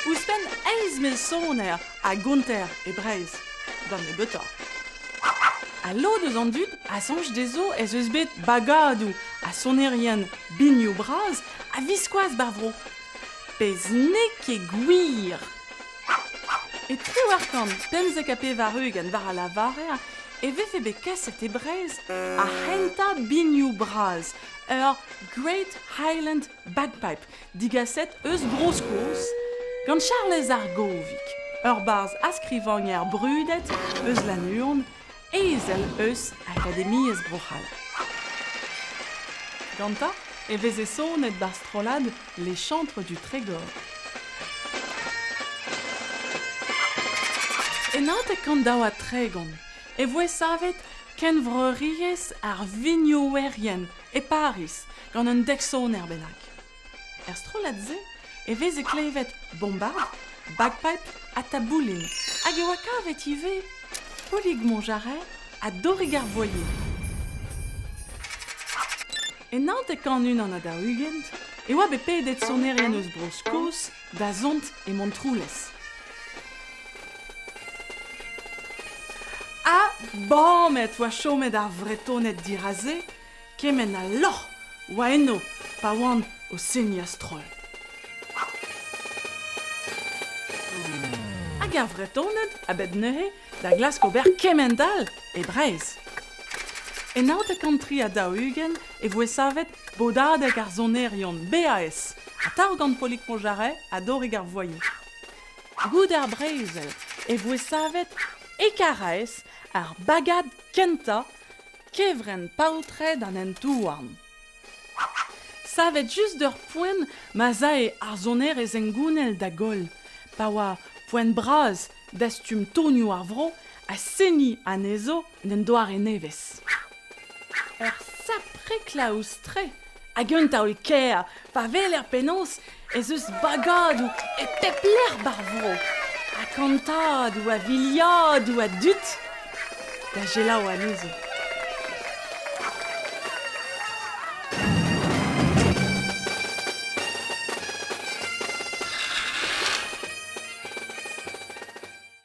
Ouzhpenn 8000 soner a gonter e Breizh, d'an nebeutañ. Ha lod eus an dud a soñj dezho ez eus bet bagadoù ha sonerien binioù bras a-viskoazh 'bar vro. Pezh n'eo ket gwir. E 1895 war a lavarer e vefe bet kaset e Breizh ar c'hentañ binioù bras, ur Great Highland Bagpipe digaset eus Bro-Skos gant Charlez ar Govig, ur barzh ha skrivagner brudet eus Lannuon, ezel eus Akademiezh Bro-C'hall. Gantañ e veze sonet 'barzh strollad Les Chantres du Trégor. E 1932 e voe savet Kenvreuriezh ar Vignouerien e Pariz gant un dek soner bennak. Er strollad-se e veze klevet bombard, bagpipe ha taboulin hag e oa kavet ivez Polig Montjarret ha Dorig ar Voyer. E 1941 e oa bet pedet sonerien eus Bro-Skos da zont e Montroulez. Ha bamet oa chomet ar Vretoned diraze kement a lorc'h oa eno pa oant o seniñ a-stroll. Hag ar Vretoned a-benn neuze da glask ober kement-all e Breizh. E 1943 e voe savet Bodadeg ar Sonerion BAS, atav gant Polig Montjarret ha Dorig ar Voyer. Goude ar brezel e voe savet e Karaez ar bagad kentañ kevrenn paotred an hent-houarn. Savet just d'ur poent ma'z ae ar sonerezh hengounel da goll, pa oa poent bras dastum tonioù ar vro ha seniñ anezho en un doare nevez. Ur sapre klaoustre hag un taol-kaer pa weler penaos ez eus bagadoù e pep lec'h 'bar vro ha kantadoù a viliadoù a dud da selaou anezho.